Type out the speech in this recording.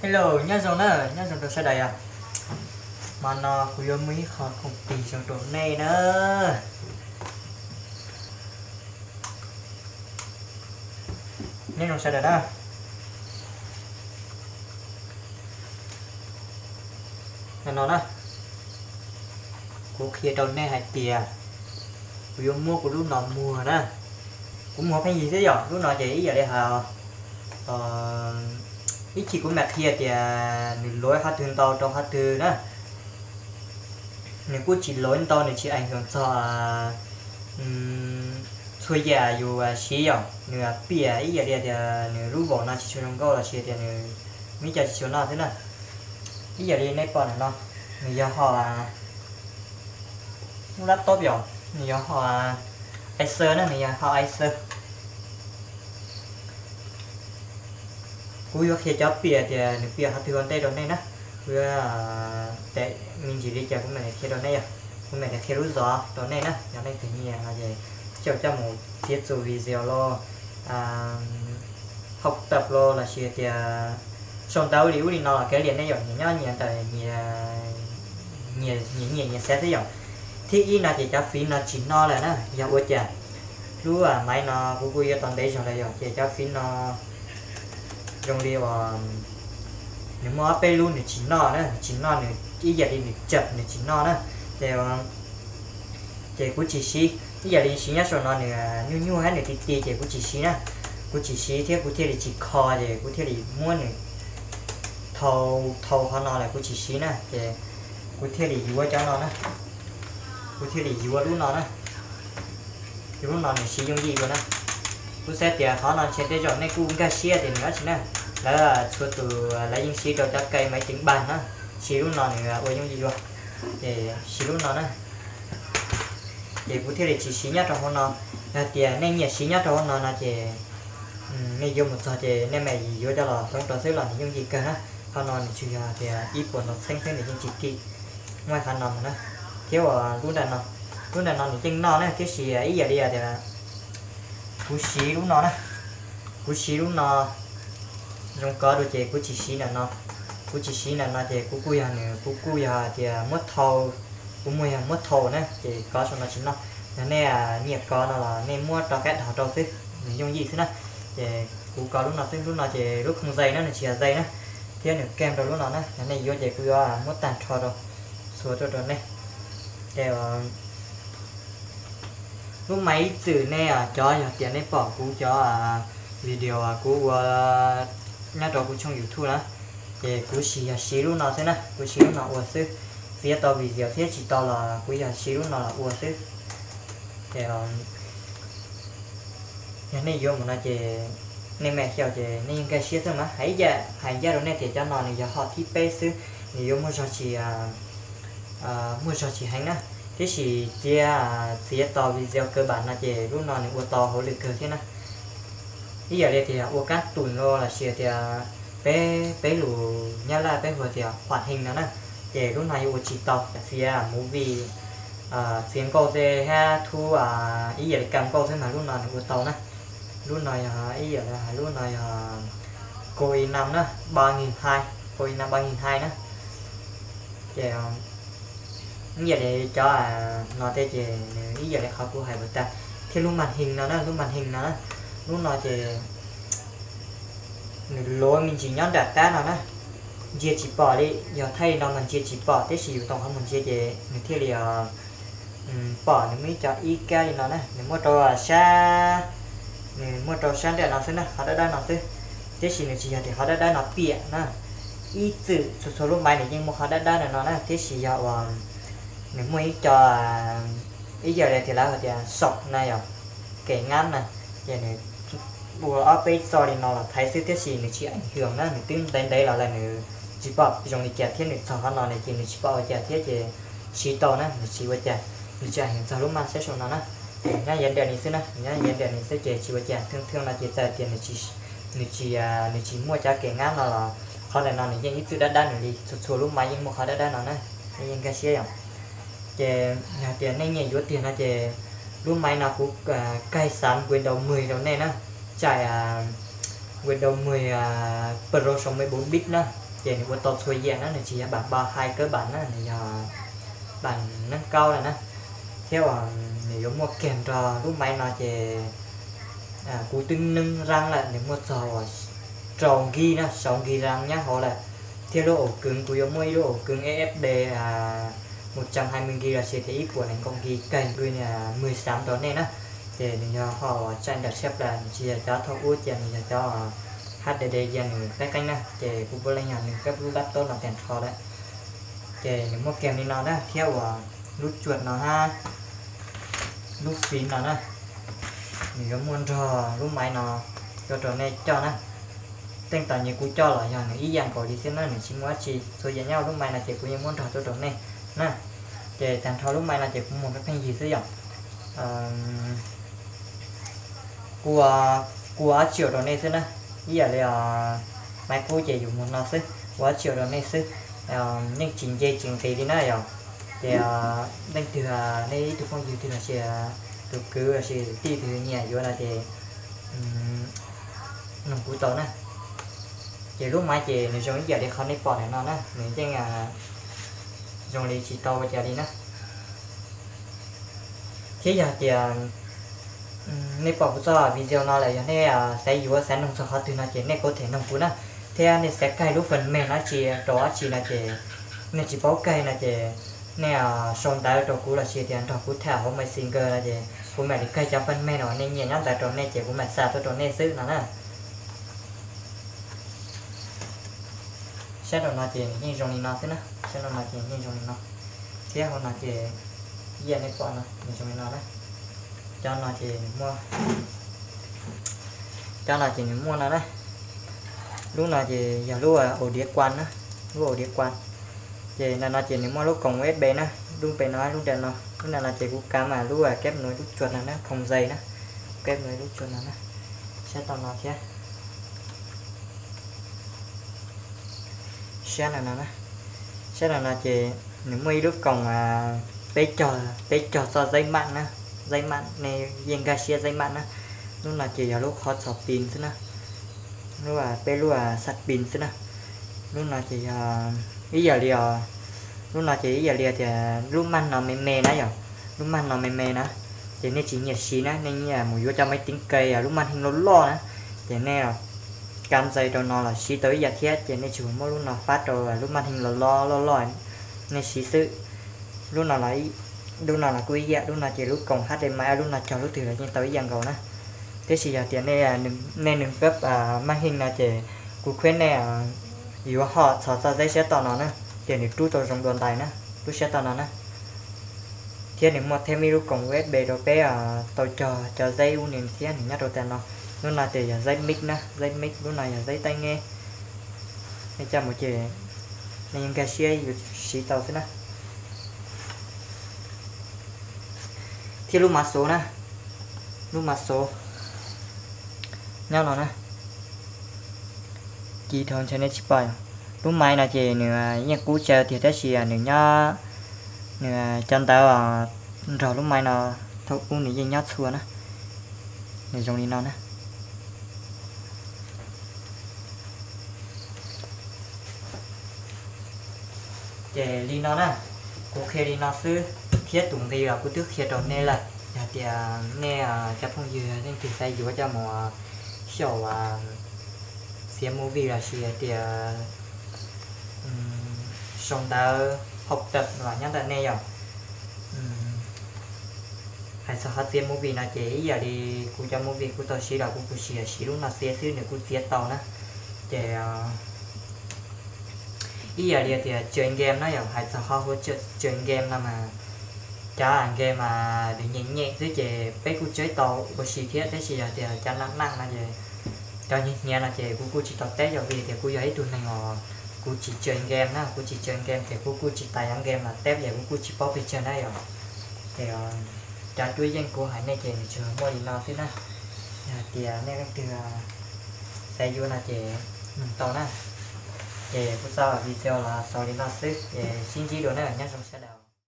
Hello, nyob zoo na, nyob zoo rau sawv daws os. Hmo no kuv yuav muaj ib qho khoom tig zoo rau nej na. Nyob zoo sawv daws na. No na, kuv qhia rau nej hais tias kuv yuav muab kuv lub no muag na. Kuv muag pheej yig xwb yom, lub no ces ib yam li hais, ib chim kuv mam qhia tias nws lov qhov twg ntau rau qhov twg na. Nws kuj tsis lov ntau, nws tsis ees hloov txog txhua yam yus siv yom. Nws piam ib yam li tias nws lub vaum no tsis tshua zoo nkauj los sis tias nws muaj ib co tsis tshua noj xwb na. Ib yam li nej pom ntawm no, nws yog hom lub laptop yom, nws yog hom Acer na, nws yog hom Acer. Kuv yuav qhia cov piam tias nws piam qhov twg ua ntej rau nej na. Kuv yuav, me ntsis li cas kuv mam li qhia rau nej yom. Kuv mam li qhia lub zog rau nej na, yog nej twg nyiam no ces coj coj mus txiav txuas video los, hauv tawm los los sis tias sau ntawv li ub li no los kav liam nej yom, nyias nyob nyias ntawm nyias nyiam nyiam xav xwb yom. Thib ib no ces cov fiv no tsis noj lawm na, yog ua cas? Lub maiv no kuv kuj yuav tau ntev zog lawm yom, ces cov fiv no zoo li uas nws muaj ob peb lub nws tsis noj na, nws tsis noj, nws ib yam li nws tsawm nws tsis noj na. Ces, ces kuv tsis siv, ib yam li siv nyob saum no nws nyuaj nyuaj thiab nws ti ti ces kuv tsis siv na. Kuv tsis siv thiab kuv thiaj li tsis kho ces kuv thiaj li muab nws thau, thau qhov no lawm kuv tsis siv na ces kuv thiaj li yuav cov no na. Kuv thiaj li yuav lub no na. Lub no nws siv yooj yim dua na. Kuv xav tias qhov no ntshe tej zaum nej kuj nkag siab tias nws dab tsi na. Lawv txhua tus lawv yeej siv rau cov kais maiv ceev npag na, siv lub no nws ua yooj yim dua. Ces siv lub no na. Ces kuv thiaj li tsis siv nyob rau hauv no. Yog tias nej nyiam siv nyob rau hauv no no ces nej yuav mus txog ces nej mam yuav coj los hloov rau xwb los nws yooj yim kawg na. Qhov no nws tsuas yog tias ib puas ntau txheeb xwb nws yeej tsis kim. Muaj qhov no mus na. Thiab uas lub nram no, lub nram no nws yeej noj na, tiam sis ib yam li tias kuv siv lub no na, kuv siv lub no zoo kov dua ces kuv tsis siv nram no. Kuv tsis siv nram no ces kuv kuj yog nws, kuv kuj yog tias muab thau, kuv muab yog muab thau na ces kov saum no tsis noj. Yog nej nyiam kov no los nej muab rov qab dhos rau xwb, nws yooj yim xwb na. Ces kuv kov lub no xwb, lub no ces lub khoom zais na, nws tsis yog zais na, thiab nws kam rau lub no na. Yog nej yuav ces kuv yuav muab tag nrho rau, txhua tuaj rau nej. Ces lub maiv ib txwm nej cov, yog tias nej pom kuv cov video kuv ua nyob rau kuv tshooj YouTube na, ces kuv tsis yog siv lub no xwb na, kuv siv lub no ua xwb. Txiav tau video thiab tsis tau los kuv yog siv lub no los ua xwb. Ces yog nej yuav mus no ces nej mam xyaum ces nej yeej nkag siab xwb mas. Hais ib yam hais ncaj rau nej tias cov no nws yog hom thib peb xwb, nws yuav muaj zog tsis, muaj zog tsis heev na. Tiam sis txiav, txiav tau video kawg npam no ces lub no nws ua tau hauj lwm kawg thiab na. Ib yam li tias ua kab tum no los sis tias peb, peb lus Nyab Laj peb hu tias hoạt hình no na, ces lub no yuav ua tsis tau. Txiav movie, txiav nkauj tej thiab thub, ib yam li kam nkauj xwb mas lub no nws ua tau na. Lub no yog ib yam li hais lub no yog kau i nam na, ba nghìn hai, kau i nam ba nghìn hai na. Ces ib yam li cov no tej ces nws ib yam li qhov kuv hais puas tag. Thiab lub màn hình no na, lub màn hình no na, lub no ces nws luav me ntsis nyob nram qab no na, ntsia tsis pom li. Yog thaij li no mas ntsia tsis pom, tiam sis yus tau qhov mus ntsia ces nws thiaj li pom. Nws muaj ib co ib kab li no na, nws muaj rau sab, nws muaj rau sab nram no xwb na, qhov dawb dawb no xwb. Tiam sis nws tsis yog tias qhov dawb dawb no piam na. Ib txwm txhua txhua lub maiv nws yeej muaj qhov dawb dawb no no na, tiam sis yog uas nws muaj ib co, ib yam li tias lawv hais tias sọc na, yog kẻ ngáp na, ces nws ua ob peb txoj li no los thaiv xwb, tiam sis nws tsis ảnh hưởng na, nws twb ntev ntev los lawm nws tsis pom zoo li cas thiab, nws txog qhov no ne ces nws tsis pom ua cas thiab ces siv tau na, nws tsis ua cas, nws tsis ảnh hưởng txog lub maj sab saum no na. Ces nyob yav nram ni xwb na, nyob yav nram ni xwb ces tsis ua cas. Thwj thwj no ces txawm tias nws tsis, nws tsis muaj cov kẻ ngáp no los qhov ntawm no nws yeej ib txwm dawb dawb nws li, txhua txhua lub maiv yeej muaj qhov dawb dawb no na, yeej nkag siab yom. Ces yog tias nej nyiam yuav tiag no ces lub maiv no kuv cài sẵn Windows mười rau nej na, cài Windows mười Pro sáu mươi bốn bit na. Ces nws ua tau txhua yam na, nws tsis yog bản ba hai cơ bản na, nws yog bản nâng cao lawm na. Thiab uas nws yuav muaj kag nrog lub máy no ces kuv twb nâng răng lawm, nws muaj txog uas rau nki na, sáu nki răng nyob hauv lawm. Thiab lub ổ cứng kuv yuav muaj ib lub ổ cứng SSD một trăm hai mươi nki los sis tias ib puas nees nkaum nki kag nki mười sáu rau nej na. Ces nws yog ho uas chạy ntawm siab plas, nws tsis yog cov thaum ub cia, nws yog cov HDD cia nws qeeb qeeb na, ces kuv puav leej yog nws kab lub laptop no tag nrho lawm. Ces nws muaj kag li no na, thiab uas lub cuam no hab, lub phím no na, nws yuav muaj nrog lub máy no tuaj rau nej coj na. Tej ntawd nyias kuv coj los yog nws ib yam nkaus li xwb na, nws tsis muaj dab tsi, txhua yam nyob lub máy no ces kuv yeej muab nrog tuaj rau nej na. Ces tag nrho lub máy no ces kuv muag pheej yig xwb yom. Kuv, kuv ua dab tsi rau nej xwb na, ib yam li máy cũ ces yus muag no xwb, ua dab tsi rau nej xwb, yeej tsis nce tsis nqis li na yom. Ces leej twg nej ib tug phooj ywg twg los sis tus kwv los sis tij twg nyiam yuav no ces noog kuv tau na. Ces lub máy ces nws zoo ib yam li qhov nej pom ntawm no na, nws yeej zoo li tsis tau ua cas li na. Thiab yog tias nej pom kuv txoj video no lawm, yog nej xav yuav xav noog txog qhov twg no ces nej kuj them noog kuv na. Thiab nej xav kaig lub phần mềm dab tsi rau dab tsi no ces nej tsis paub kaig no ces nej sau ntawv rau kuv los sis tias nrog kuv tham hauv Messenger no ces kuv mam li kaig cov phần mềm uas nej nyiam nyob ntawd rau nej ces kuv mam xa tuaj rau nej xwb no na. Sab rau no ces nws yeej zoo li no xwb na, sab rau no ces yeej zoo li no, thiab hauv no ces ib yam nej pom no nws zoo li no na. Cov no ces nws muaj, cov no ces nws muaj no na. Lub no ces yog lub ổ đĩa quang na, lub ổ đĩa quang. Ces ntawm no ces nws muaj lub koos USB na, lub pem no lub nram no, lub nram no ces kuv kav mas lub keb nua lub tsuag no na, không dây na, keb nua lub tsuag no na. Sab tau no thiab, sab no no na, sab no no ces nws muaj ib lub koos peb caug, peb caug txoj dây mạng na, dây mạng nej yeej nkag siab dây mạng na. Lub no ces yog lub qhov txog pin xwb na, lub peb lub sạc pin xwb na. Lub no ces yog ib yam li os, lub no ces ib yam li tias lub maj no me me na yom, lub maj no me me na, ces nej tsis nyiam siv na, nej nyiam mus yuav cov máy tính cày lub màn hình loj loj na, ces nej cắm dây rau no los siv tau ib yam thiab, ces nej tsuas muab lub no fab rau lub màn hình loj loj loj loj, nej siv xwb. Lub no, lub no los kuj ib yam, lub no ces lub koos HDMI, lub no cog lub twg los yeej tau ib yam nkaus na. Tiam sis yog tias nej nws kab màn hình no ces kuv khuyến nej yuav ho txhos txoj dây sab tom no na, ces nws rub tau zoo dua ntais na, lub sab tom no na. Thiab nws muaj thêm ib lub koos USB rau peb tau cog cov dây ub ni thiab, nws nyob rau tas no. Lub no ces yog dây mic na, dây mic, lub no yog dây tai nghe. Nej coj mus ces nej yeej nkag siab yuav siv tau xwb na. Thiab lub mã số na, lub mã số nyob no na. Ci dhau ntshe nej tsis pom. Lub máy no ces nws yeej qub tsawg tiag tab sis nws nyob, nws cov ntawv nrog lub máy no thaum ub nws yeej nyob txhua na. Nws zoo li no na. Ces li no na, kuv qhia li no xwb, thiab tus nqi los kuv twb qhia rau nej lawm. Yog tias nej cov phooj ywg leej twg xav yuav coj mus xyaum txiav movie los sis hais tias sau ntawv học tập los nyob ntawm nej yom. Hais txog qhov txiav movie no ces ib yam li kuv cov movie kuv tau siv los kuv kuj siv, siv lub no txiav xwb nws kuj txiav tau na. Ces ib yam li tias chơi game na yom, hais txog qhov hua, chơi game no mas cov game mas nws nyem nyem xwb ces peb kuj tseeb tau ua si thiab, tab sis yog tias cov nam nam no ces cov hnyav hnyav no ces kuv kuj tsis tau teb yom, vim tias kuv yog ib tug neeg uas kuv tsis chơi game na, kuv tsis chơi game ces kuv kuj tsis tais cov game los teb ces kuv kuj tsis paub pes tsawg na yom. Ces cov cuab yeej kuv hais nej ces nws tsuas muaj li no xwb na. Yog tias nej leej twg xav yuav no ces nug tau na. Ces kuv txoj video los xaus li no xwb ces sib ntsib dua na, nyob zoo sawv daws.